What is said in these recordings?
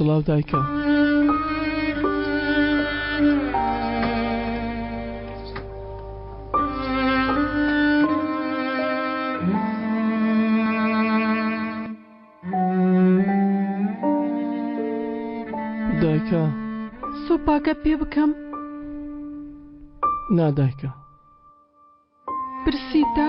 سڵاو دایکە. دایکە. سۆپاکە پێ بکەم؟ نا دایکە. برسیتە؟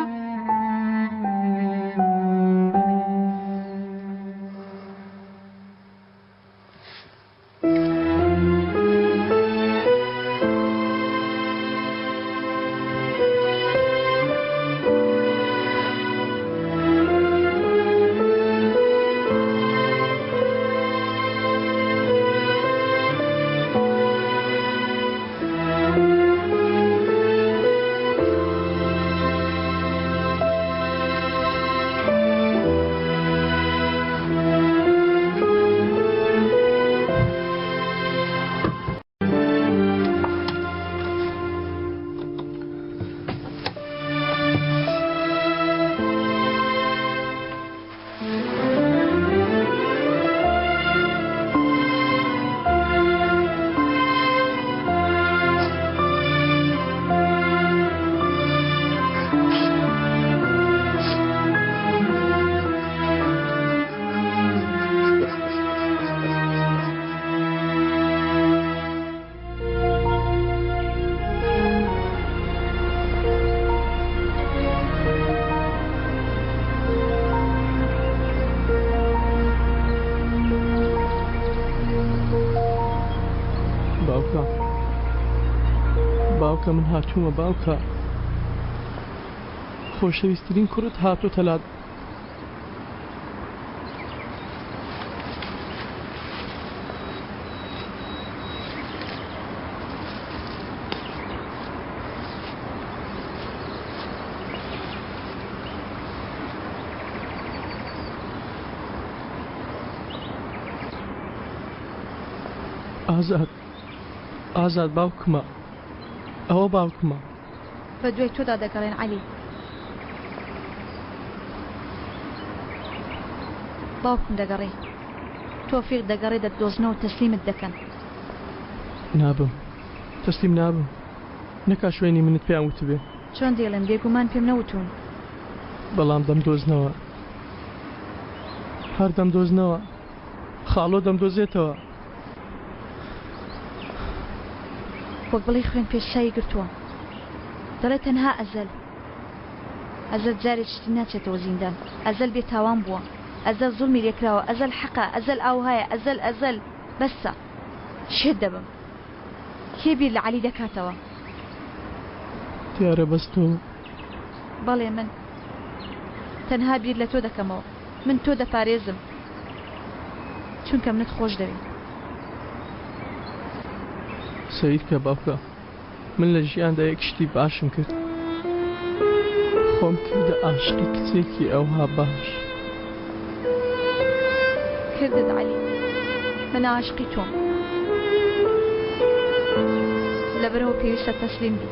باوکە باوکە من هاتوومە باوکە خۆشەویستترین کوڕت هاتۆتە لات ئازاد ئازاد باوکمە ئەوە باوکمە. بە دوای تۆدا دەگەڕێن عەلی. باوکم دەگەڕێ. تۆفیق دەگەڕێ دەتدۆزنەوە تەسلیمت دەکەن. نابم. تەسلیم نابم. نەکا شوێنی منت پێیان وتبێ. چۆن دەیڵێم بێگومان پێم نەوتوون. بەڵام دەمدۆزنەوە. هەر دەمدۆزنەوە. خاڵۆ دەمدۆزێتەوە. وەک بڵێی خوێن پێش چاوی گرتووە. دەڵێ تەنها ئەزەل. ئەزەل جارێکی تر ناچێتەوە زیندان. ئەزەل بێ تاوان بووە. ئەزەل زوڵمی لێکراوە. ئەزەل حەقە. ئەزەل ئاوهایە. ئەزەل ئەزەل. بەسە. شێت دەبم. کێ بیر لە عەلی دەکاتەوە؟ دیارە بەس تۆ. بەڵێ من. تەنها بیر لە تۆ دەکەمەوە. من تۆ دەپارێزم. چونکە منت خۆش دەوێ. سەیرکە باوکە من لە ژیاندا یەک شتی باشم کرد خۆم کردە ئاشقی کچێکی ئەوها باش. کردت عەلی من ئاشقی تۆم لەبەرئەوە پێویستە تەسلیم بی.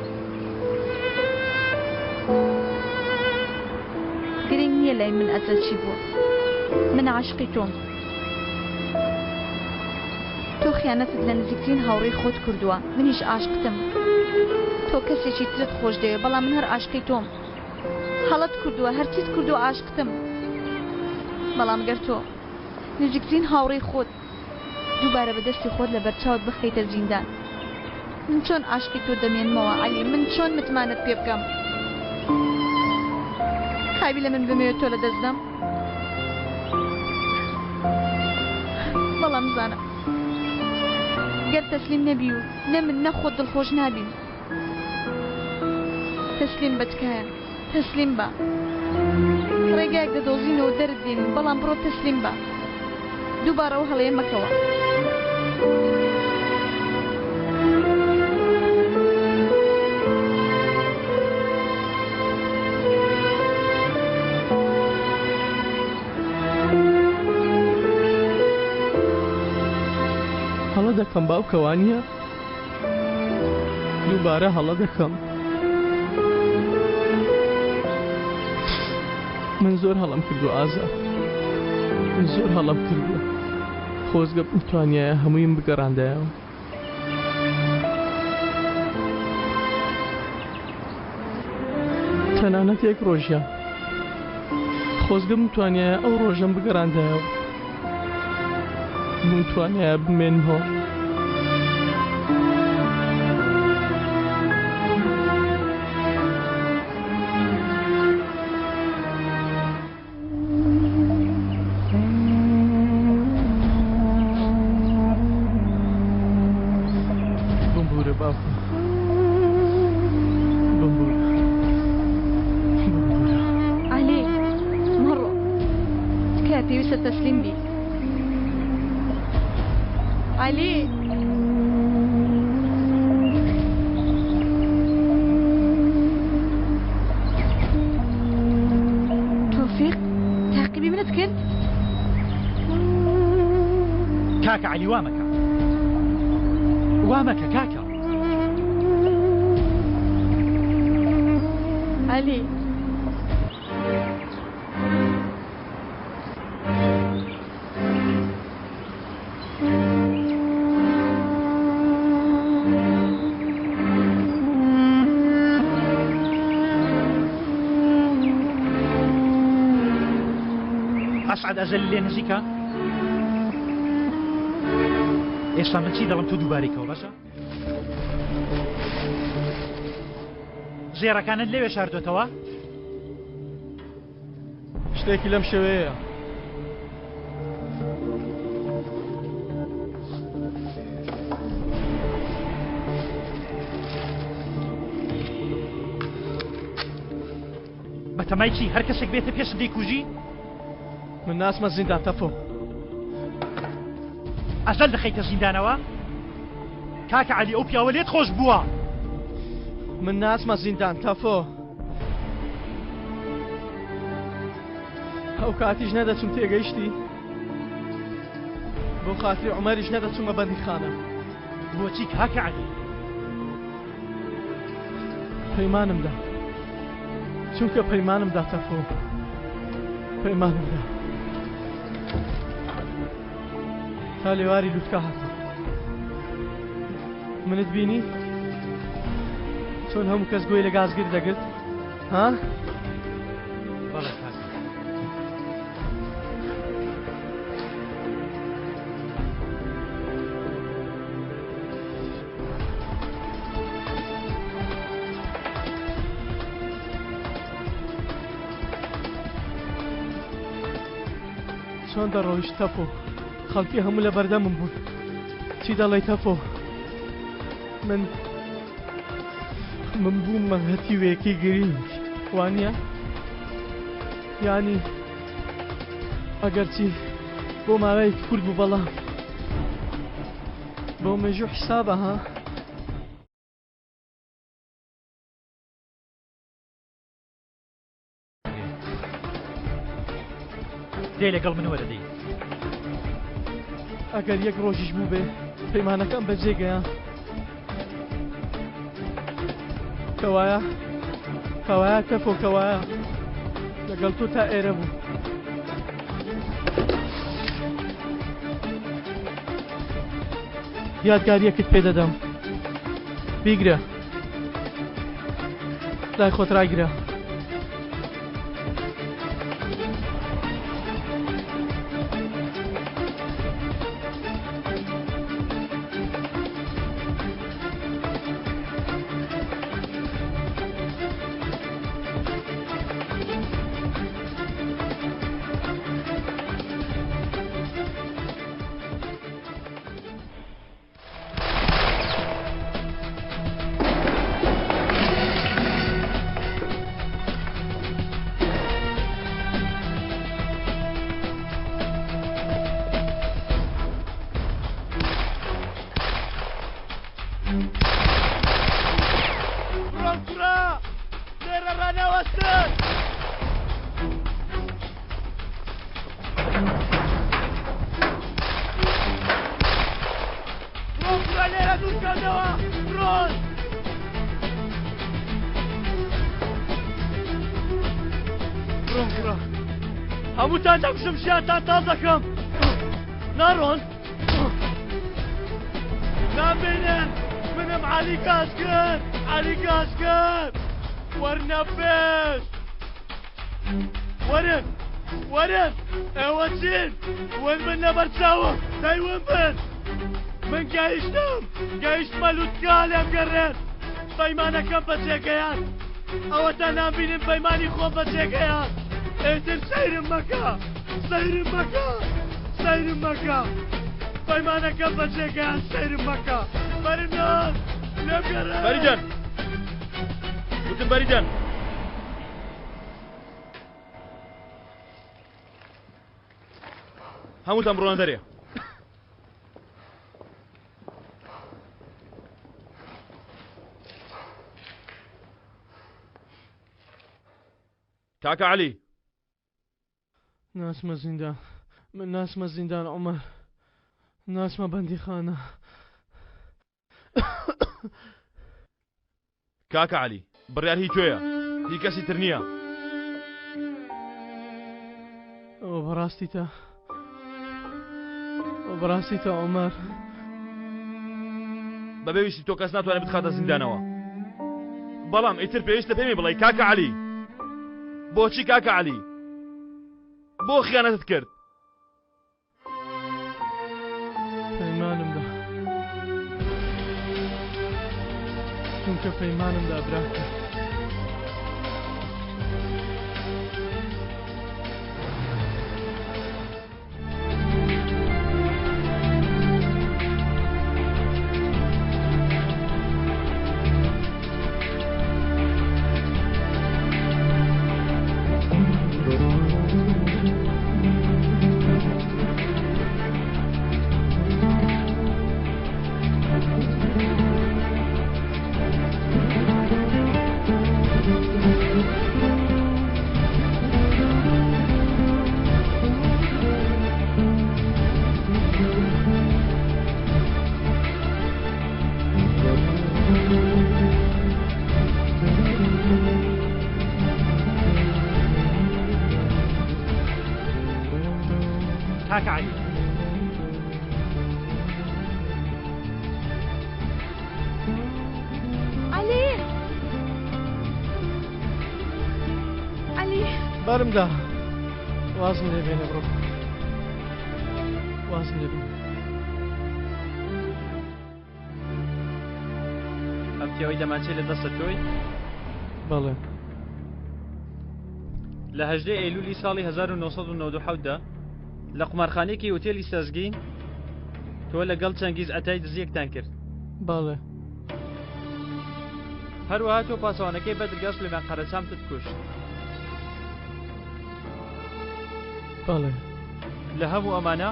گرنگ نییە لای من ئەزەل چی بووە من عاشقی تۆم تۆ خیانەتت لە نزیکترین هاوڕێی خۆت کردووە منیش عاشقتم تۆ کەسێکی ترت خۆش دەوێ بەڵام من هەر عاشقی تۆم هەڵەت کردووە هەرچیت کردووە عاشقتم بەڵام گەر تۆ نزیکترین هاوڕێی خۆت دووبارە بە دەستی خۆت لە بەرچاوت بخەیتە زیندان من چۆن عاشقی تۆ دەمێنمەوە عەلی من چۆن متمانەت پێ بکەم قابیلە من بمەوێت تۆ لە دەست دەم بەڵام زانە گەر تەسلیم نەبی و نە من نە خۆت دڵخۆش نابین تەسلیم بە تکایە تەسلیم بە. ڕێگایەک دەدۆزینەوە دەرت دێنین بەڵام بڕۆ تەسلیم بە. دووبارە ئەو هەڵەیە مەکەوە. هەڵە دەکەم باوکە وانییە؟ دووبارە هەڵە دەکەم من زۆر هەڵم کردو ئازا من زۆر هەڵم کردووە. خۆزگە بمتوانیایە هەموویم بگەڕاندایەوە. تەنانەت یەک ڕۆژیان. خۆزگە بمتوانیایە ئەو ڕۆژەم بگەڕاندایەوە. بمتوانیایە بمێنمەوە. بمبورە باوکم بمبورە بمبورە. عەلی مەڕۆ تکایە پێویستە تەسلیم بی. عەلی. تۆفیق تاقیبی منت کرد؟ کاکە عەلی وا مەکە وا مەکە کاکە. عەلی. ئەسعد ئەزەلی لێ نزیکە؟ ئێستا من چی دەڵم تۆ دووبارەی کەوە باشە؟ زێڕەکانت لەوێ شاردۆتەوە؟ شتێکی لەم شێوەیەیە. بەتەمای چی هەر کەسێک بێتە پێشت دەیکوژی؟ من ناچمە زیندان تەفۆ. ئەزەل دەخەیتە زیندانەوە؟ کاکە عەلی ئەو پیاوە لێت خۆش بووە. من ناچمە زیندان تەفۆ. ئەو کاتیش نەدەچوم تێگەیشتی؟ بۆ خاتری عومەریش نەدەچوومە بەندیخانە. بۆچی کاکە عەلی؟ پەیمانم دا. چونکە پەیمانم دا تەفۆ. پەیمانم دا. تا لێواری لوتکە هاتم. منت بینی؟ چۆن هەموو کەس گوێی لە گازگر دەگرت؟ ها؟ بەڵێ کاکە. چۆن دەڕۆیشت تەفۆ خەڵکی هەموو لە بەردەمم بوون چی دەڵێی تەفۆ من من بوومە هەتیوێکی گرینگ وانە ینی ئەگەرچی بۆ ماوەیەکی کورت بوو بەڵام بۆ مێژوو حسابە ها. دەی لەگەڵ من وەرە دەی. ئەگەر یەک ڕۆژیش بووبێ پەیمانەکەم بەجێ گەیاند. کەوایە کەوایە تەفۆ کەوایە لەگەڵ تۆ تا ئێرە بوو. یادگاریەکت پێ دەدەم بیگرە. لای خۆت ڕاگرە. بڕۆن کوڕە لێرە ڕانەوەستن. بڕۆن کوڕە لێرە دوورکەونەوە بڕۆن. بڕۆن کوڕە هەمووتان دەکوژم ژیانتان تاڵ دەکەم ناڕۆن. نامبینن منم عەلی کاشکر عەلی کاشکر وەرنە پێش وەرن وەرن ئێوە چین ون بن لەبەر چاوم دەی ون بن من گەیشتم گەیشتمە لوتکە لێم گەڕێن پەیمانەکەم بەجێگەیان ئەوەتا نامبینن پەیمانی خۆم بەجێگەیان ئیتر سەیرم مەکە سەیرم مەکە سەیرم مەکە پەیمانەکەم بەجێگەیان سەیرم مەکە بەرنان لێم گەڕێن بەریدەن وتم بەریدەن هەمووتان بڕۆنە دەرێ کاکە عەلی ناچمە زیندان من ناچمە زیندان عومەر ناچمە بەندیخانە کاکە عەلی بڕیار هی تۆیە هی کەسی تر نییە. ئەوە بەڕاستیتە ئەوە بەڕاستیتە عومەر. بەبێ ویستی تۆ کەس ناتوانێت بتخاتە زیندانەوە بەڵام ئیتر پێویستە پێمی بڵێ کاکە عەلی بۆچی کاکە عەلی بۆ خیانەتت کرد پەیمانم دا چونکە پەیمانم دا براکەم. کاکە عەلی. عەلی عەلی بەرمدا وازم لێ بێنە بڕۆ وازم لێ بێنە. ئەم پیاوەی دەمانچەی لە دەستە تۆی؟ بەڵێ. لە هەژدەی ئەیلولی ساڵی 1997 دا لە قومارخانەیەکی ئوتێلی سەزگین تۆ لەگەڵ چەنگیز ئەتای دزیەکتان کرد. بەڵێ. هەروەها تۆ پاسەوانەکەی بەدرگا سلێمان قەرەچامتت کوشت. بەڵێ. لە هەموو ئەمانە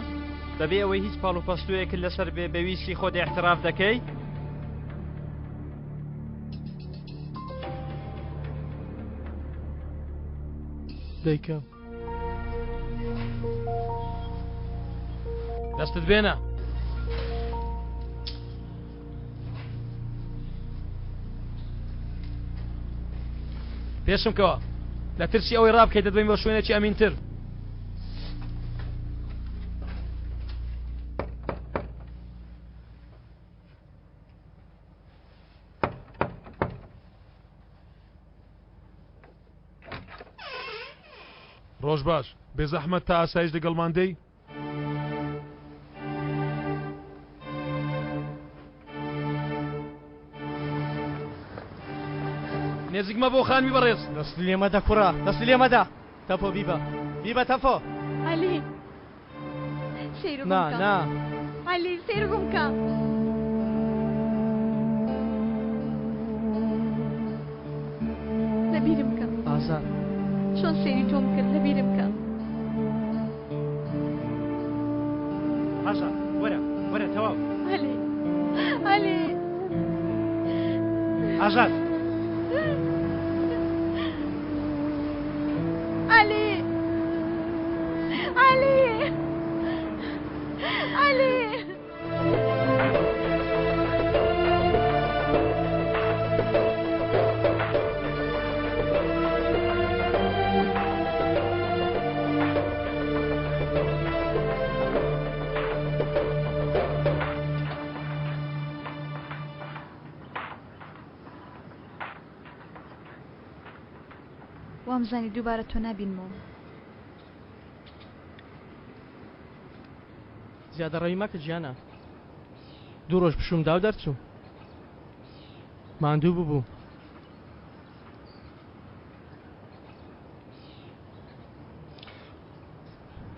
بەبێ ئەوەی هیچ پاڵ و پەستوویەکت لەسەر بێ بە ویستی خۆت ئیعتراف دەکەی؟ دەیکەم. دەستت بێنە. پێشم کەوە لە ترسی ئەوەی ڕابکەیت دەتبەین بۆ شوێنێکی ئەمینتر. ڕۆژ باش بێزەحمەت تا ئاسایش لەگەڵمان دێی؟ نێزیک مەبۆ خانمی بەڕێز. دەست لێ مەدە کوڕە دەست لێ مەدە تەفۆ بیبە بیبە تەفۆ. عەلی سەیرم نا بکە نا عەلی سەیرم بکە. لەبیرم بکە. ئازاد. چۆن سەیری تۆم کرد لەبیرم بکە. ئازاد وەرە وەرە تەواو. عەلی عەلی. ئازاد. عەلی عەلی عەلی. وامزانی دووبارە تۆ نابینمەوە. زیادەڕەوی مەکە گیانە. دوو ڕۆژ پشووم دا و دەرچووم. ماندوو ببووم.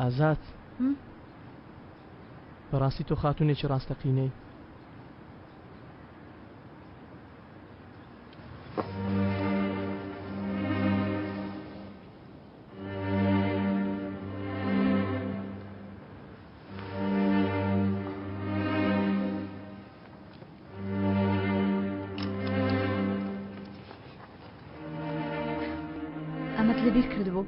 ئازاد. بەڕاستی تۆ خاتوونێکی ڕاستەقینەی. ئەمەت لەبیر کردبوو.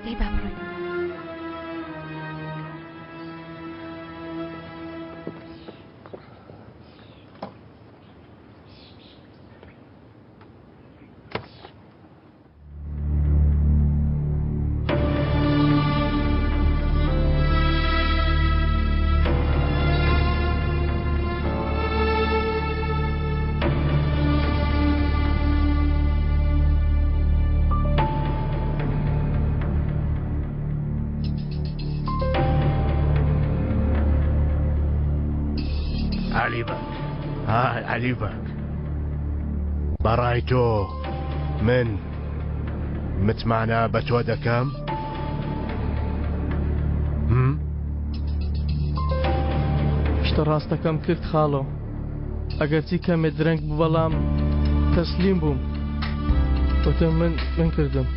دەی با بڕۆین. عەلی بەگ عەلی بەگ بەڕای تۆ من متمانە بە تۆ دەکەم؟ شتە ڕاستەکەم کرد خاڵۆ ئەگەرچی کەمێ درەنگ بوو بەڵام تەسلیم بووم وتم من من کردم.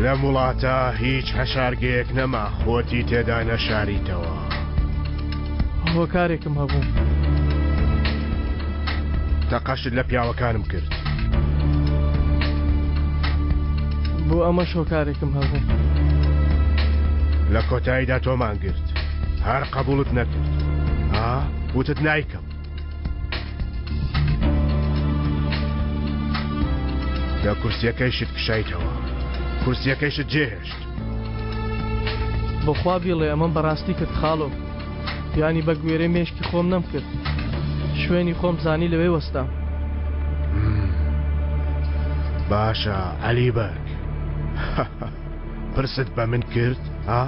لەم وڵاتە هیچ حەشارگەیەک نەما خۆتی تێدا نەشاریتەوە. هۆکارێکم هەبوو. تەقەشت لە پیاوەکانم کرد. بۆ ئەمەش هۆکارێکم هەبوو. لە کۆتاییدا تۆمان گرت. هەر قەبووڵت نەکرد. ها؟ وتت نایکەم. لە کورسیەکەیشت کشایتەوە. کورسیەکەیشت جێهێشت. بەخوا بیڵێ ئەمەم بەڕاستی کرد خاڵۆ. یانی بە گوێرەی مێشکی خۆم نەمکرد. شوێنی خۆم زانی لەوێ وەستام. باشە عەلی بەگ. پرست بە من کرد ها؟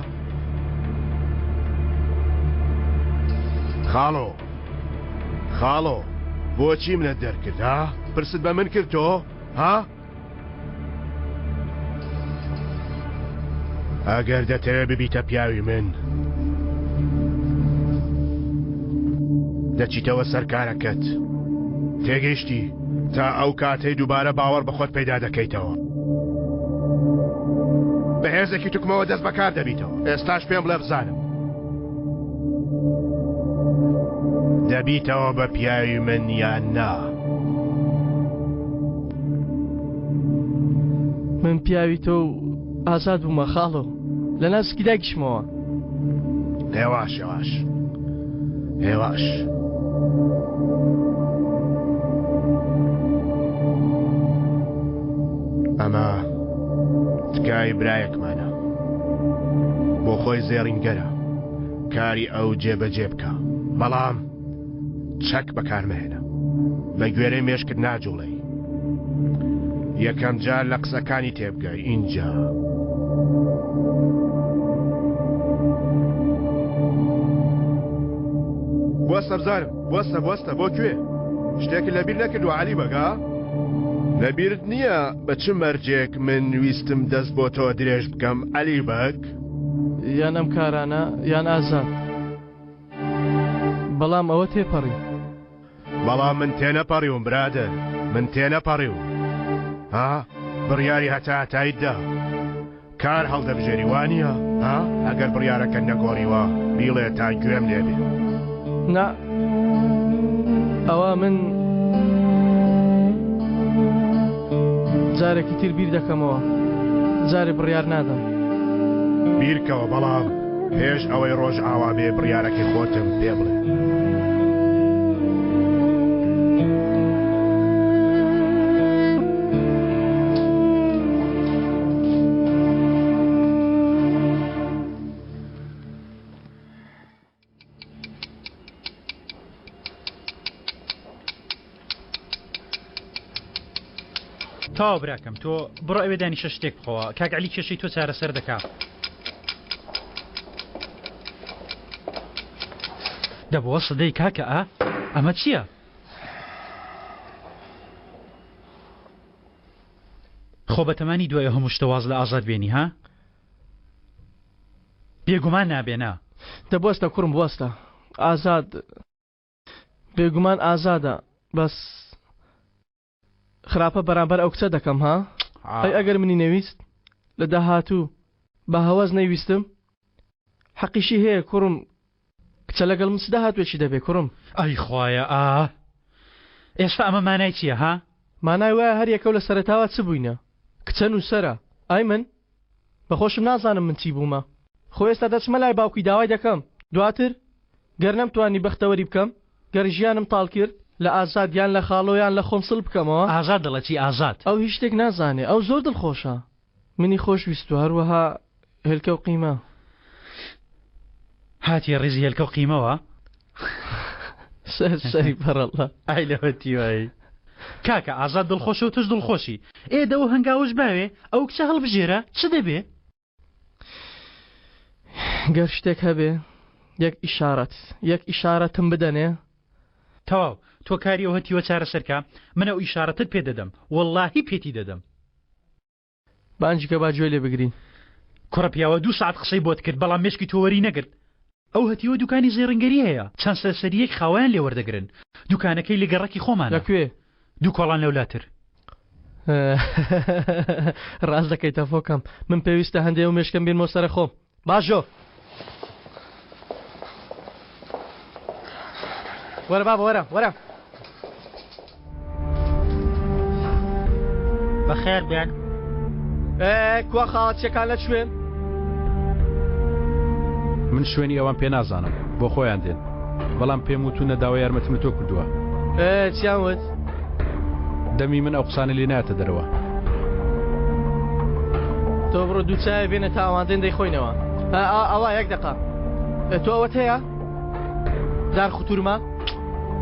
خاڵۆ خاڵۆ بۆچی منت دەرکرد ها؟ پرست بە من کرد تۆ ها؟ ئەگەر دەتەوێت ببیتە پیاوی من دەچیتەوە سەر کارەکەت تێگەیشتی تا ئەو کاتەی دووبارە باوەڕ بە خۆت پەیدا دەکەیتەوە بە هێزێکی توکمەوە دەست بەکار دەبیتەوە ئێستاش پێم بڵێ بزانم دەبیتەوە بە پیاوی من یان نا؟ من پیاوی تۆ و ئازاد بوومە خاڵۆ لە ناو سکی دایکیشمەوە. هێواش هێواش هێواش. ئەمە تکای برایەکمانە بۆ خۆی زێڕینگەرە کاری ئەو جێبەجێ بکە بەڵام چەک بەکارمەهێنە بە گوێرەی مێشکت ناجوڵێی یەکەم جار لە قسەکانی تێبگە ئینجا. بوەستە بزانم بوەستە بوەستە بۆ کوێ؟ شتێکت لەبیر نەکردووە عەلی بەگ ها؟ لەبیرت نییە بە چ مەرجێک من ویستم دەست بۆ تۆ درێژ بکەم عەلی بەگ؟ یان ئەم کارانە یان ئازاد. بەڵام ئەوە تێپەڕی. بەڵام من تێنەپەڕیوم برادەر، من تێنەپەڕیوم. ها؟ بڕیاری هەتا هەتاییت دا. کار هەڵدەبژێری وانییە؟ ها؟ ئەگەر بڕیارەکەت نەگۆڕیوە بیڵێ تا گوێم لێ بێ. نا ئەوە من جارێکی تر بیر دەکەمەوە جارێ بڕیار نادەم. بیرکەوە بەڵام پێش ئەوەی ڕۆژ ئاوا بێ بڕیارەکەی خۆتم پێ بڵێ. تەواو براکەم تۆ بڕۆ ئەوێ دانیشە شتێک بخۆوە کاک عەلی کێشەی تۆ چارەسەر دەکا. دەبووە سدەی کاکە ئا ئەمە چییە؟ خۆ بەتەمانی دوای ئەو هەموو شتە واز لە ئازاد بێنی ها؟ بێگومان نابێ نا. دە بوەستە کوڕم بوەستە ئازاد بێگومان ئازادە بەس خراپە بەرامبەر ئەو کچە دەکەم ها ئەی ئەگەر منی نەویست لە داهاتوو بە هەوەس نەیویستم حەقیشی هەیە کوڕم کچە لەگەڵ من چ داهاتوێکی دەبێ کوڕم؟ ئەی خوایە ئاه ئێستا ئەمە مانای چیە ها؟ مانای وایە هەر یەکەو لە سەرەتاوە چ بووینە کچە نووسەرە ئای من بەخۆشم نازانم من چی بوومە خۆ ئێستا دەچمە لای باوکی داوای دەکەم دواتر گەر نەمتوانی بەختەوەری بکەم گەر ژیانم تاڵ کرد لە ئازاد یان لە خاڵۆ یان لە خۆم سڵ بکەمەوە. ئازاد دەڵێ چی ئازاد؟ ئەو هیچ شتێک نازانێ ئەو زۆر دڵخۆشە منی خۆش ویستوە هەروەها هێلکە و قیمە. هاتیە ڕیزی هێلکە و قیمەوە؟ سەر سەری بەڕەڵا. ئای لەوە تیوایی. کاکە ئازاد دڵخۆشە و تۆش دڵخۆشی ئێ دە ئەو هەنگاوەش باوێ ئەو کچە هەڵبژێرە چ دەبێ؟ گەر شتێک هەبێ یەک ئیشارەت یەک ئیشارەتم بدەنێ. تەواو تۆ کاری ئەو هەتیوە چارەسەر کە من ئەو ئیشارەتت پێ دەدەم وەڵاهی پێتی دەدەم. بانگی کە با گوێ لێ بگرین. کوڕە پیاوە دوو سەعات قسەی بۆت کرد بەڵام مێشکی تۆ وەری نەگرت ئەو هەتیوە دوکانی زێڕینگەری هەیە چەند سەرسەرییەک خاوەیان لێ وەردەگرن دوکانەکەی لە گەڕەکی خۆمانە. لە کوێ؟ دوو کۆڵان لەولاتر. ڕاست دەکەی تەفۆکەم من پێویستە هەندێ و مێشکم بینمەوە سەرە خۆم باژۆ وەرە بابە وەرە وەرە بەخێر بێن کوا خاوەچەکان لە کوێن؟ من شوێنی ئەوان پێ نازانم بۆ خۆیان دێن بەڵام پێم وتونە داوای یارمەتیم لە تۆ کردووە. چیان وت؟ دەمی من ئەو قسانە لێ نایەتە دەرەوە. تۆ بڕۆ دوو چایە بێنە تا ئەوان دێن دەیخۆینەوە. ئەوە یەک دەقە. تۆ ئەوەت هەیە؟ دار خوتورمە؟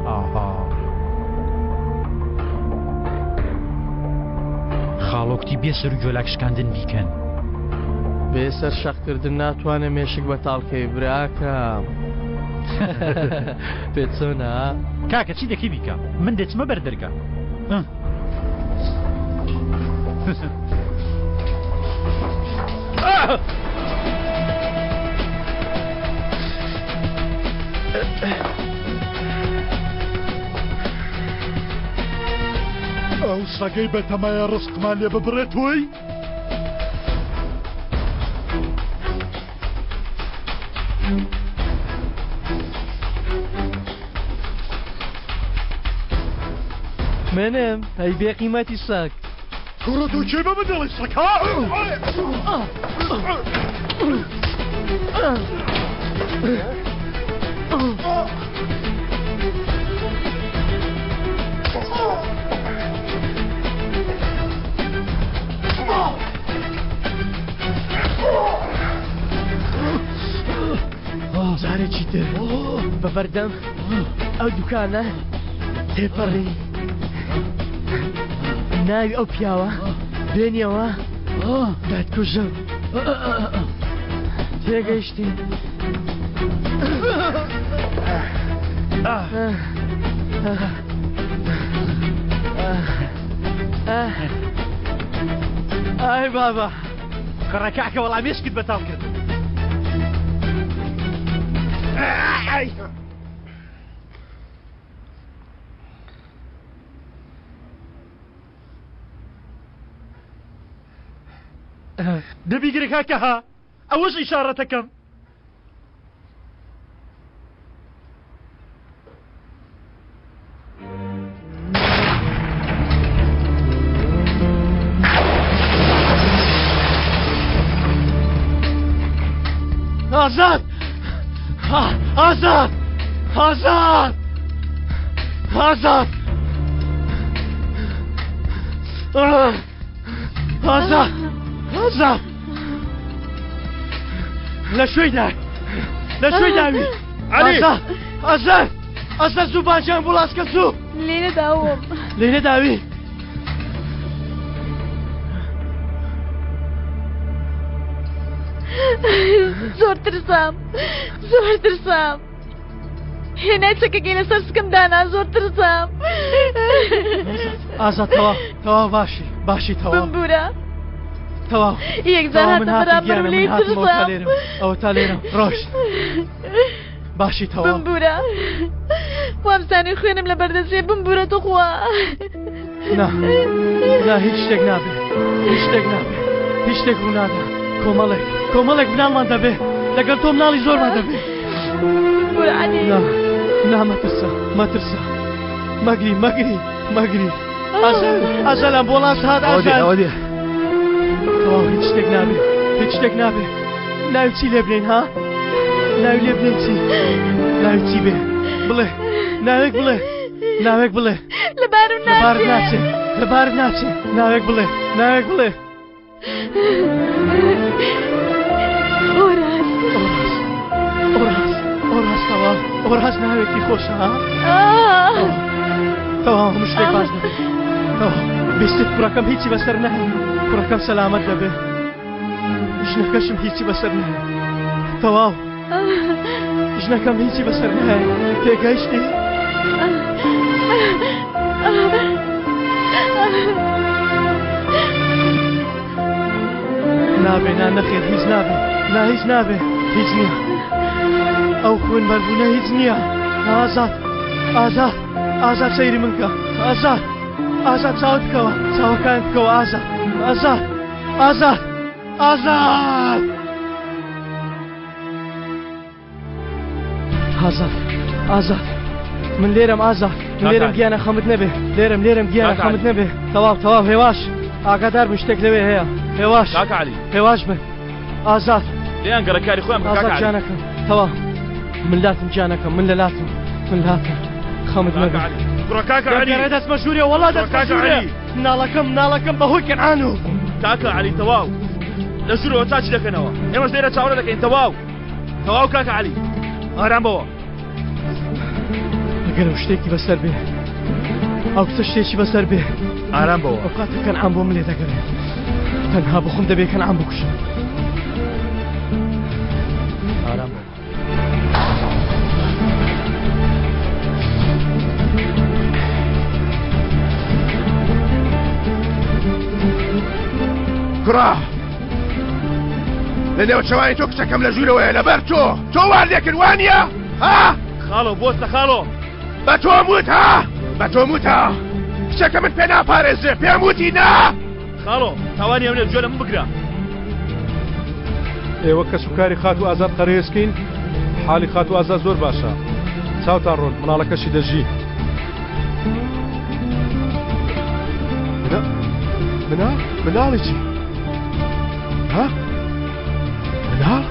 ئاها. خاڵۆ کوتی بێ سەر و گۆلاک شکاندن بیکەن. بێ سەر شەق کردن ناتوانێ مێشک بەتاڵ کەی براکەم. پێت چۆنە؟ کاکە چی دەکەی بیکە من دەچمە بەر دەرگا. ئەو سەگەی بەتەمایە ڕزقمان لێ ببڕێت تۆی؟ منم ئەی بێ قیمەتی سەگ. کوڕە تۆ کێ بە من دەڵێی سەگ ها؟ جارێکی تر بە بەردەم ئەو دوکانە تێپەڕی ناوی ئەو پیاوە بێنیەوە دەتکوژم تێگەیشتی ئای بابا کوڕە کاکە وەڵا مێشکت بەتاڵ کرد. دەبیگرە کاکە ها ئەوەش ئیشاڕەتەکەم. ئازاد ئازاد ئازاد ئازاد ئازاد ئازاد لە شوێی دا لە شوێی داوی عەلی ئازاد ئازاد زوو باجیان بوڵاسکە زوو لێرە داوم لێرە داوی زۆر ترسام زۆر ترسام هێنای چەکەکەی لەسەر سکم دانا زۆر ترسام ئازاد تەواو تەواو باشی باشی تەواو بمبورە تەواو یەکجار هاتە بەرامبەرم لێی ترسام ئەوە تا لێرە ڕۆشت باشی تەواو بمبورە وامزانی خوێنم لە بەردەچێ بمبورە توخوا نا نا هیچ شتێک نابێ هیچ شتێک نابێ هیچ شتێک ڕوونادا کۆمەڵێک کۆمەڵێک مناڵمان دەبێ لەگەڵ تۆ مناڵی زۆرمان دەبێ بمبورە عەلی نا نا مەترسە مەترسە مەگری مەگری مەگری ئازل ئازل ئەمبۆڵانس هات ئازل ئەوە دێ تەواو هیچ شتێک نابێ هیچ شتێک نابێ ناوی چی لێ بنێین ها ناوی لێ بنێین چی ناوی چی بێ بڵێ ناوێک بڵێ ناوێک بڵێ لەبارم لەبارت ناچێ لەبارت ناچێ ناوێک بڵێ ناوێک بڵێ ئۆراس ئۆراس ئۆراس تەواو ئۆراس ناوێکی خۆشە ها تەواو هەموو شتێک باش دەبێت تەواو بیستت کوڕەکەم هیچی بەسەر نەهێ کوڕەکەم سەلامەت دەبێ ژنەکەشم هیچی بەسەر نەهێ تەواو ژنەکەم هیچی بەسەر نەهێ تێگەیشتی؟ نابێ نا نەخێر هیچ نابێ نا هیچ نابێ هیچ نییە ئەو خوێن بەربوونە هیچ نییە ئازاد ئازاد ئازاد سەیری من کە ئازاد ئازاد چاوت بکەوە چاوەکان بکەوە ئازاد ئازاد ئازاد ئازاد ئازاد ئازاد من لێرەم ئازاد من لێرەم گیانە خەمت نەبێ لێرەم لێرەم گیانە خەمت نەبێ تەواو تەواو هێواش ئاگادار بن شتێک لەوێ هەیە هێواش علی هێواش بن ئازاد لێیان گەڕە کاری خۆیان بکەن ئازاد گیانەکەم تەواو من لاتم گیانەکەم من لە لاتم من لاتم خەمت نەبێ کوڕە کاکە عەلی دەستمە ژوورێ وەڵا دەستمە ژوورێ مناڵەکەم مناڵەکەم بەهۆی کەنعان و کاکە عەلی تەواو لە ژوورەوە چاچی دەکەنەوە ئێمەش لێرە چاوەڕێ دەکەین تەواو تەواو کاکە عەلی ئارام بەوە ئەگەر ئەو شتێکی بەسەر بێ ئەو کچە شتێکی بەسەر بێ ئارام بەوە ئەو کاتە کەنعان بۆ من لێ دەگەرێ تەنها بخۆم دەبێ کەنعان بکوژم ئارام بەوە کوڕە لە نێوچەوانی تۆ کچەکەم لە ژوورەوەیە لەبەر تۆ تۆ وان لێکرد وانە ها خاڵۆ بۆستە خاڵۆ بە تۆم وت ها بە تۆم وت ها کچەکە من پێ ناپارێزرێ پێم وتی نا خاڵۆ تاوانی ئەو نیە گوێ لە من بگرە. ئێوە کەسوکاری خاتوو ئازاد قەرەیەسکین؟ حاڵی خاتوو ئازاد زۆر باشە. چاوتان ڕۆن، منداڵەکەشی دەژی. منا منا مناڵی چی؟ ها؟ مناڵ؟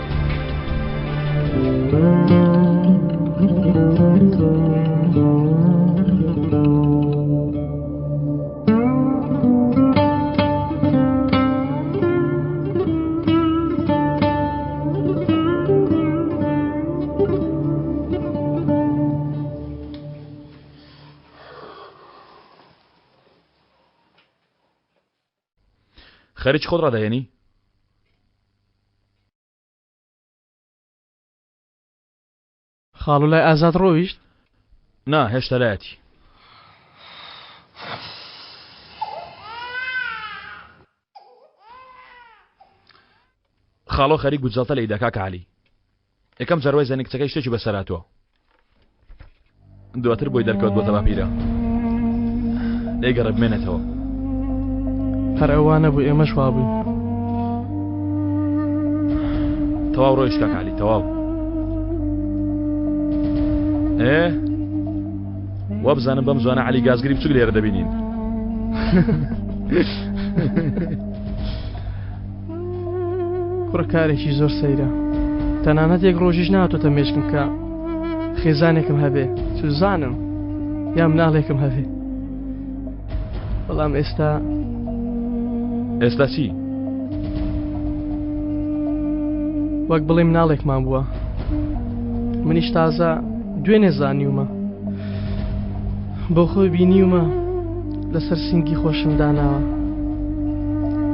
خەریکی خۆت ڕادەهێنی؟ خاڵو لای ئازاد ڕۆیشت؟ نا هێشتا لایەتی. خاڵۆ خەریک بوو جەڵتە لێیدا کاکە عەلی. یەکەم جار وای زانی کچەکەی شتێکی بەسەر هاتووە. دواتر بۆی دەرکەوت بۆتە باپیرە. لێی گەڕێ بمێنێتەوە. هەر ئەوانە بوو ئێمەش وابووین. تەواو ڕۆیشت کاک عەلی تەواو. ئێ وابزانم بەم زوانە عەلی گازگری بچوک لێرە دەبینین. کوڕە کارێکی زۆر سەیرە تەنانەت یەک ڕۆژیش ناتۆتە مێشکم کە خێزانێکم هەبێ چزانم یا مناڵێکم هەبێ بەڵام ئێستا ئێستا چی؟ وەک بڵێ مناڵێکمان بووە منیش تازە دوێنێ زانیومە بۆ خۆی بینیومە لەسەر سینگی خۆشم داناوە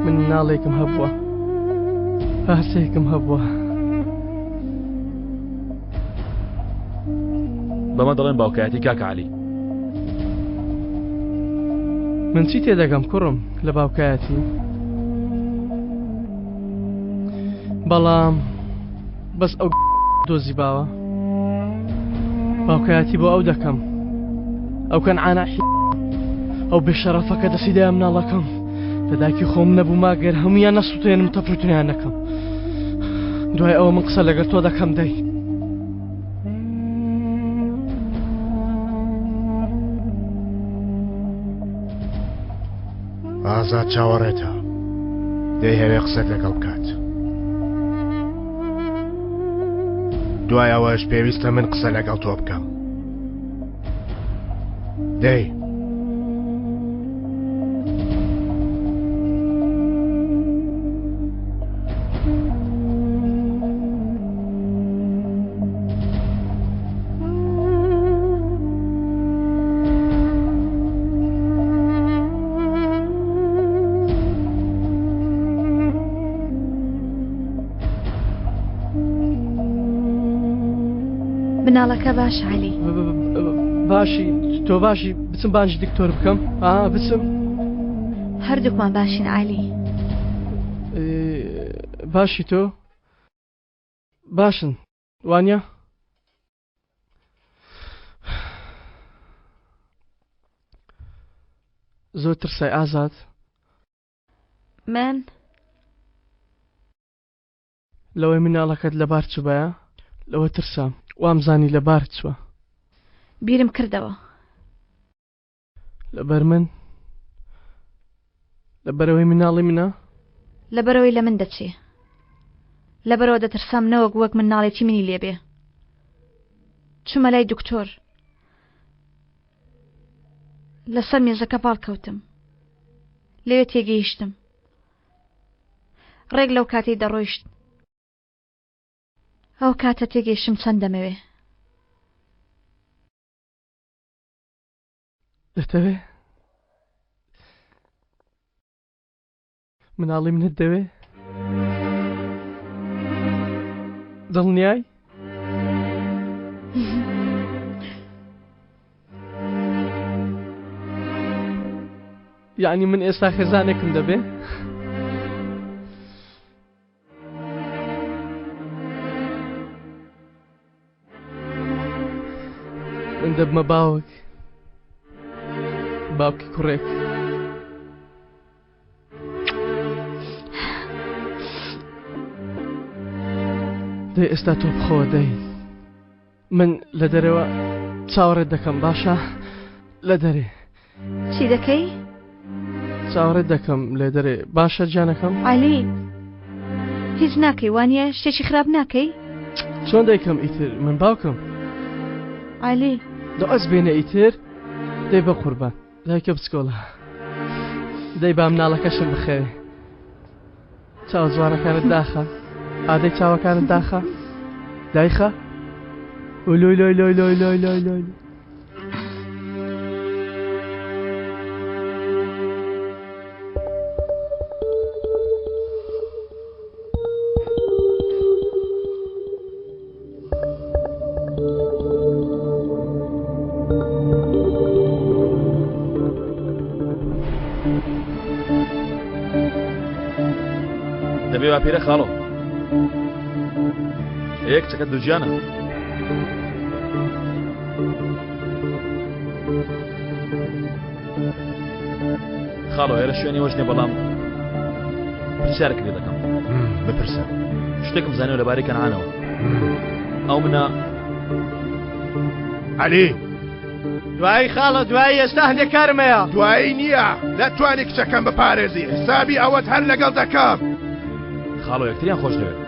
من مناڵێکم هەبووە پارچەیەکم هەبووە بەمە دەڵێن باوکایەتی کاکە عەلی. من چی تێدەگەم کوڕم لە باوکایەتی بەڵام بەس ئەو دۆزی باوە باوکایەتی بۆ ئەو دەکەم ئەو کەنعانە ئەو بێشەرەفەکە دەستی دایە مناڵەکەم لە دایکی خۆم نەبووما گەر هەمویان نەسووتێنم تەفروتنیان نەکەم دوای ئەوە من قسە لەگەر تۆ دەکەم دەی ئازاد چاوەڕێتە دەیهەوێ قسەت لەگەڵ بکات دوای ئەوەش پێویستە من قسە لەگەڵ تۆ بکەم دەی مناڵەکە باش عەلی باشی تۆ باشی بچم بانجی دکتۆر بکەم ئا بچم هەردووکمان باشین عەلی باشی تۆ باشن وانە زۆر ترسای ئازاد من لەوەی مناڵەکەت لەبار چوبایە لەوە ترسام وامزانی لەبارت چوە. بیرم کردەوە. لەبەر من؟ لەبەرئەوەی مناڵی منە؟ لەبەرئەوەی لە من دەچێ. لەبەرئەوە دەترسام نەوەک وەک مناڵێتی منی لێبێ. چومە لای دکتۆر. لەسەر مێزەکە پاڵکەوتم. لەوێ تێگەیشتم. ڕێک لەو کاتەی دەڕۆیشت. ئەو کاتە تێگەیشتم چەند دەمەوێ. دەتەوێ؟ مناڵی منت دەوێ؟ دڵنیای؟ یعنی من ئێستا خێزانێکم دەبێ؟ من دەبمە باوک باوکی کوڕێک دەی ئێستا تۆ بخۆوە دەی من لە دەرەوە چاوەڕێت دەکەم باشە لە دەرێ چی دەکەی؟ چاوەڕێت دەکەم لێ دەرێ باشە گیانەکەم عەلی هیچ ناکەی وانە شتێکی خراپ ناکەی؟ چۆن دەیکەم ئیتر من باوکم عەلی دە ئەس بێنە ئیتر دەی بە قوربان دایکە بچکۆڵە دەی با مناڵەکەشم بخەوێ چاوە جوانەکانت داخە ئادەی چاوەکانت داخە دایخە لۆی لۆی لۆی لۆی لۆی لۆی لۆی دەبێ با پیرە خاڵۆ ئێ کچەکە دووگیانە خاڵۆ ئێرە شوێنی وەش نیە بەڵام پرسیارێک لێ دەکەم بپرسە. شتێکم زانیوە لەبارەی کەنعانەوە. ئەو منە عەلی دوایی خاڵە دوایی ئێستا هەندێک کارم هەیە. دوایی نییە نەتوانی کچەکەم بپارێزی حسابی ئەوەت هەر لەگەڵ دەکەم. خاڵۆ یەکتریان خۆش دەوێت.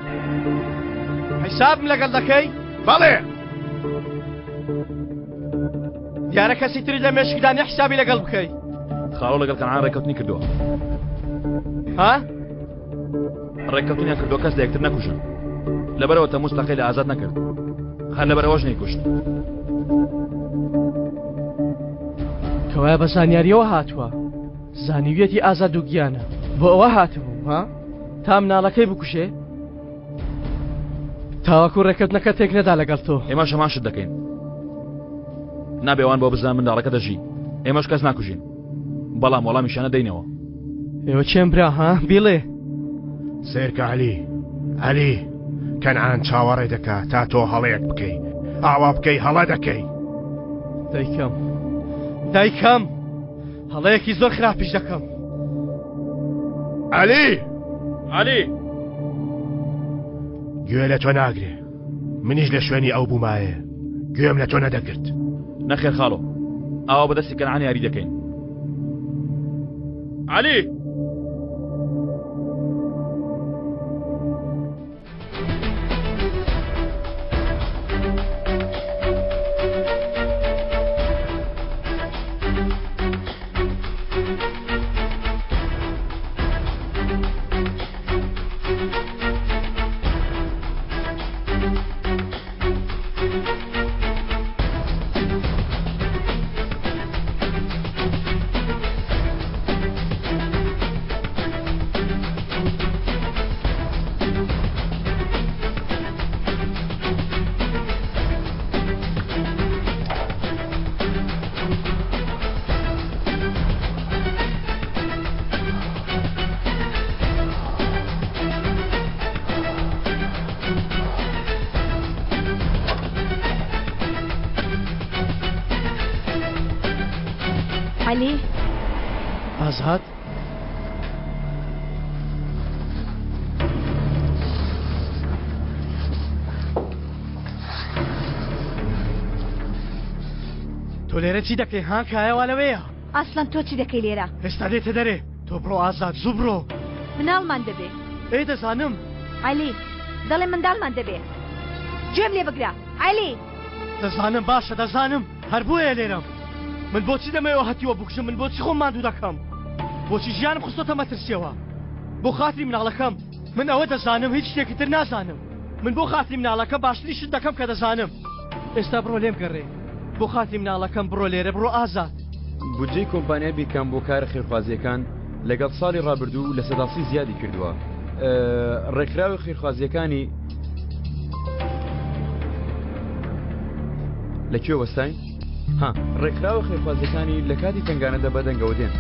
حسابم لەگەڵ دەکەی؟ بەڵێ. دیارە کەسی تری لە مێشکدا نیە حسابی لەگەڵ بکەی. خاڵۆ لەگەڵ کەنعان ڕێککەوتنی کردووە. ها؟ ڕێککەوتنیان کردووە کەس لە یەکتر نەکوژن. لەبەرەوە تەموز تەقەی لە ئازاد نەکرد. هەر لەبەرئەوەش نەیکوشت. کەوایە بە زانیاریەوە هاتووە. زانیویەتی ئازاد دووگیانە. بۆ ئەوە هاتبوو ها؟ تا مناڵەکەی بکوژێ؟ تاوەکو ڕێککەوتنەکە تێک نەدا لەگەڵ تۆ. ئێمەش هەمان شت دەکەین. نابێ ئەوان بۆ بزانن منداڵەکە دەژی. ئێمەش کەس ناکوژین. بەڵام وەڵامیشیان نەدەینەوە. ئێوە کێن برا ها؟ بیڵێ. سەیرکە عەلی، عەلی، کەنعان چاوەڕێ دەکا تا تۆ هەڵەیەک بکەی. ئاوا بکەی هەڵە دەکەی. دایکم، دایکم، هەڵەیەکی زۆر خراپیش دەکەم. عەلی! عەلی! گوێ لە تۆ ناگرێ. منیش لە شوێنی ئەو بوومایە گوێم لە تۆ نەدەگرت. نەخێر خاڵۆ، ئاوا بە دەستی کەنعان یاری دەکەین. عەلی! عەلی. ئازاد. تۆ لێرە چی دەکەی ها کایە وا لەوێیە. ئاسڵەن تۆ چی دەکەی لێرە؟ ئێستا دێتە دەرێ تۆ بڕۆ ئازاد زوو بڕۆ. مناڵمان دەبێ. ئێ دەزانم. عەلی دەڵێم منداڵمان دەبێ گوێم لێ بگرە عەلی. دەزانم باشە دەزانم هەر بۆیە لێرەم من بۆچی دەمەوێ هەتیوە بکوژم من بۆچی خۆم ماندوو دەکەم بۆچی ژیانم خستۆتە مەترسیەوە بۆ خاتری مناڵەکەم من ئەوە دەزانم هیچ شتێکی تر نازانم من بۆ خاتری مناڵەکەم باشترین شت دەکەم کە دەزانم ئێستا بڕۆ لێم گەڕێ بۆ خاتری مناڵەکەم بڕۆ لێرە بڕۆ ئازاد. بودجەی کۆمپانیای بیکام بۆ کارە خێرخوازییەکان لەگەڵ ساڵی ڕابردوو 30% زیادی کردووە. ڕێکخراوی خێرخوازییەکانی لە کوێ وەستاین؟ ها ڕێکخراوە خێرخوازییەکانی لە کاتی تەنگانەدا بەدەنگەوە دێن.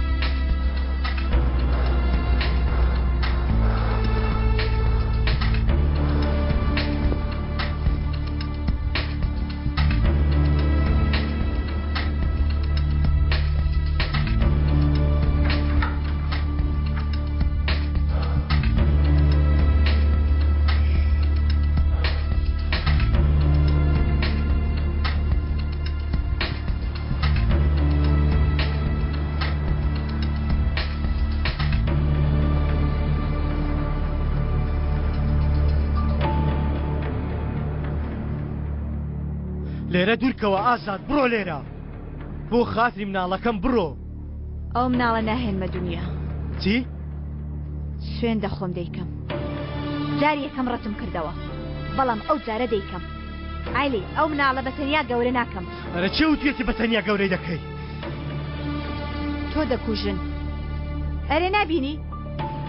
لێرە دوورکەوە ئازاد بڕۆ لێرە بۆ خاتری مناڵەکەم بڕۆ. ئەو مناڵە ناهێنمە دونیا. چی؟ سوێن دەخۆم دەیکەم. جاری یەکەم ڕەتم کردەوە بەڵام ئەو جارە دەیکەم. عەلی ئەو مناڵە بە تەنیا گەورە ناکەم. ئەرە کێ وتویەتی بە تەنیا گەورەی دەکەی؟ تۆ دەکوژن. ئەرێ نابینی؟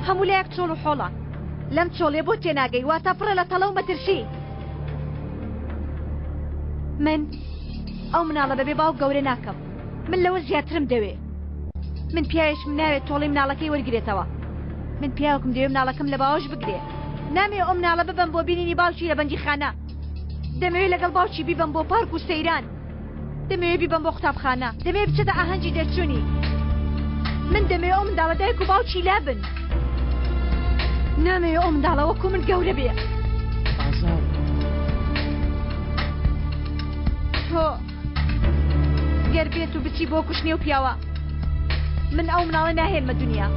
هەموو لایەک چۆڵ و حۆڵە. لەم چۆڵیە بۆ تێناگەی واتا پڕە لە تەڵە و مەترسی. من ئەو مناڵە بەبێ باوک گەورە ناکەم من لەوە زیاترم دەوێ من پیاوێکم ناوێت تۆڵەی مناڵەکەی وەرگرێتەوە من پیاوکم دەوێ مناڵەکەم لە باوەش بگرێ نامەوێ ئەو مناڵە ببەم بۆ بینینی باوکی لە بەندیخانە دەمەوێ لەگەڵ باوکی بیبەم بۆ پارک و سەیران دەمەوێ بیبەم بۆ قوتابخانە دەمەوێ بچێتە ئاهەنگی دەرچوونی من دەمەوێ ئەو منداڵە دایک و باوکی لابن نامەوێ ئەو منداڵە وەکو من گەورە بێ. تۆ گەر بێت و بچی بۆ کوشتنی ئەو پیاوە من ئەو مناڵە ناهێنمە دنیا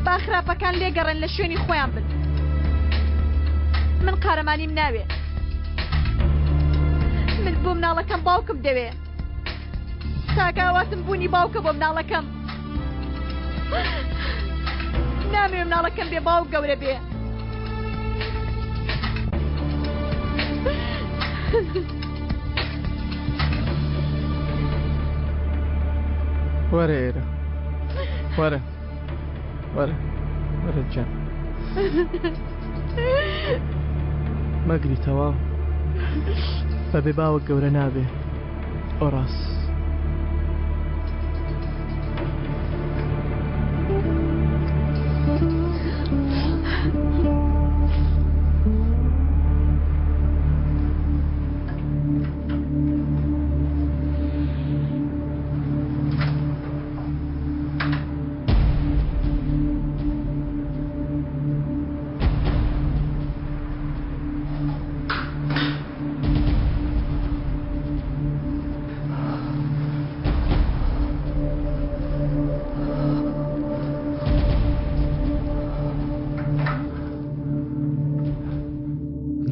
با خراپەکان لێگەڕێن لە شوێنی خۆیان بن من قارەمانیم ناوێ من بۆ مناڵەکەم باوکم دەوێ تاکە ئاواتم بوونی باوکە بۆ مناڵەکەم نامەوێ مناڵەکەم بێ باوک گەورە بێ. وەرە ئێرە وەرە وەرە وەرە گیان مەگری تەواو بەبێ باوک گەورە نابێ ئۆراس.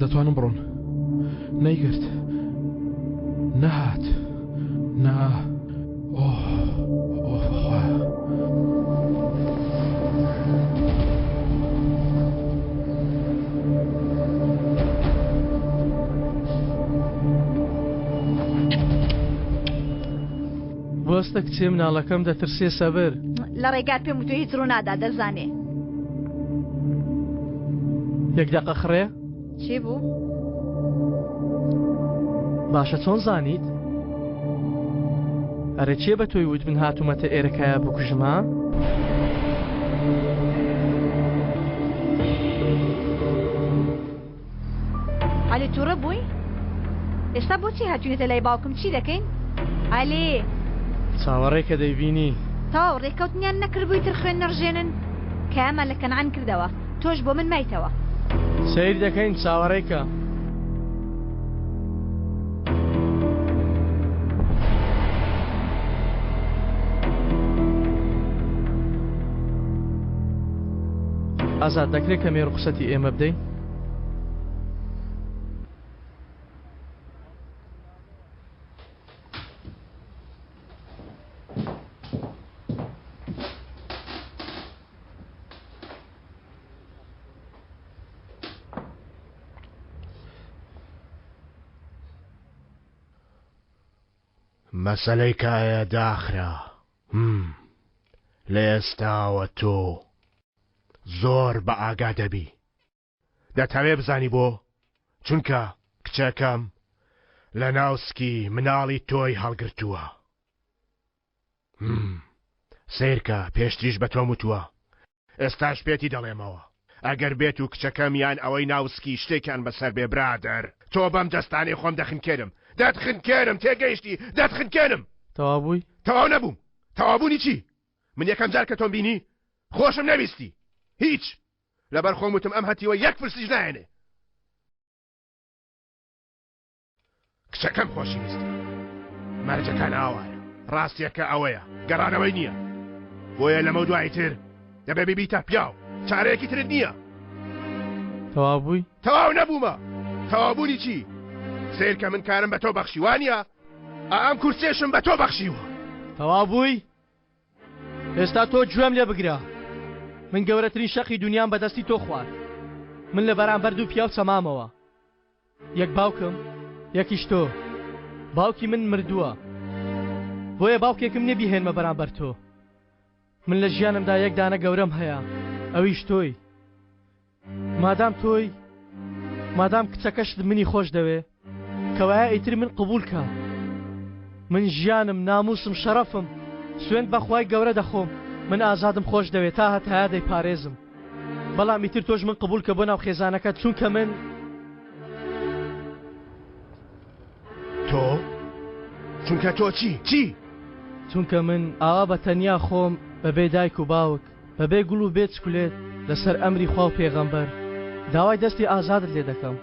دەتوانم بڕۆن نەیگرت نەهات نا ئۆه ئۆه خوایە. بوەستە کچێ مناڵەکەم دەترسێ سەبر. لە ڕێگا پێم وتوە هیچ ڕوونادا دەزانێ. یەک دەقە خڕێ. چی بوو؟ باشە چۆن زانیت؟ ئەرێ کێ بە تۆی وت من هاتوومەتە ئێرە کایا بکوژم ها؟ عەلی توڕە بووی؟ ئێستا بۆچی هاتوینەتە لای باوکم چی دەکەین؟ عەلی! چاوەڕێ کە دەیبینی. تەواو ڕێککەوتنیان نەکردبوو ئیتر خوێن نەڕژێنن؟ کایەمان لە کەنعان کردەوە تۆش بۆ من مایتەوە. سەیر دەکەین چاوەڕێ کە. ئازاد دەکرێت کەمێ ڕوخسەتی ئێمە بدەی؟ مەسەلەی کایە داخرا هم لە ئێستاوە تۆ زۆر بە ئاگا دەبی دەتەوێ بزانی بۆ؟ چونکە کچەکەم لە ناو سکی مناڵی تۆی هەڵگرتووە. هم سەیرکە پێشتریش بە تۆم وتووە ئێستاش پێتی دەڵێمەوە ئەگەر بێت و کچەکەم یان ئەوەی ناو سکی شتێکیان بەسەر بێ برادەر تۆ بەم دەستانەی خۆم دەخنکێنم دەتخنکێنم تێگەیشتی دەتخنکێنم. تەواو بووی؟ تەواو نەبووم تەواوبوونی چی؟ من یەکەم جار کە تۆم بینی خۆشم نەویستی هیچ لەبەر خۆم وتم ئەم هەتیوە یەک فلسیش نایەنێ کچەکەم خۆشی ویستی مەرجەکان ئاوایە ڕاستیەکە ئەوەیە گەڕانەوەی نییە بۆیە لەمە دوایی تر دەبێ ببیتە پیاو چارەیەکی ترت نییە تەواو بووی؟ تەواو نەبوومە تەواوبوونی چی؟ سیرکە من کارم بە تۆ بەخشی وانە ئەم کورسێشم بە تۆ بەخشیوە تەواو بووی؟ ئێستا تۆ گوێم لێ بگرە من گەورەترین شەقی دونیام بەدەستی تۆ خوارد من لە بەرامبەر دوو پیاو چەمامەوە یەک باوکم یەکیش تۆ باوکی من مردووە بۆیە باوکێکم نیە بیهێنمە بەرامبەر تۆ من لە ژیانمدا یەک دانە گەورەم هەیە ئەویش تۆی مادام تۆی مادام کچەکەشت منی خۆش دەوێ کەوایە ئیتر من قبول کە من ژیانم ناموسم شەڕەفم سوێند بەخوای گەورە دەخۆم من ئازادم خۆش دەوێ تا هەتایە دەیپارێزم بەڵام ئیتر تۆش من قبول کە بۆ ناو خێزانەکەت چونکە من تۆ؟ چونکە تۆ چی؟ چی؟ چونکە من ئاوا بە تەنیا خۆم بەبێ دایک و باوک بەبێ گوڵ و بێ چکلێت لەسەر ئەمری خوا و پێغەمبەر داوای دەستی ئازادت لێ دەکەم.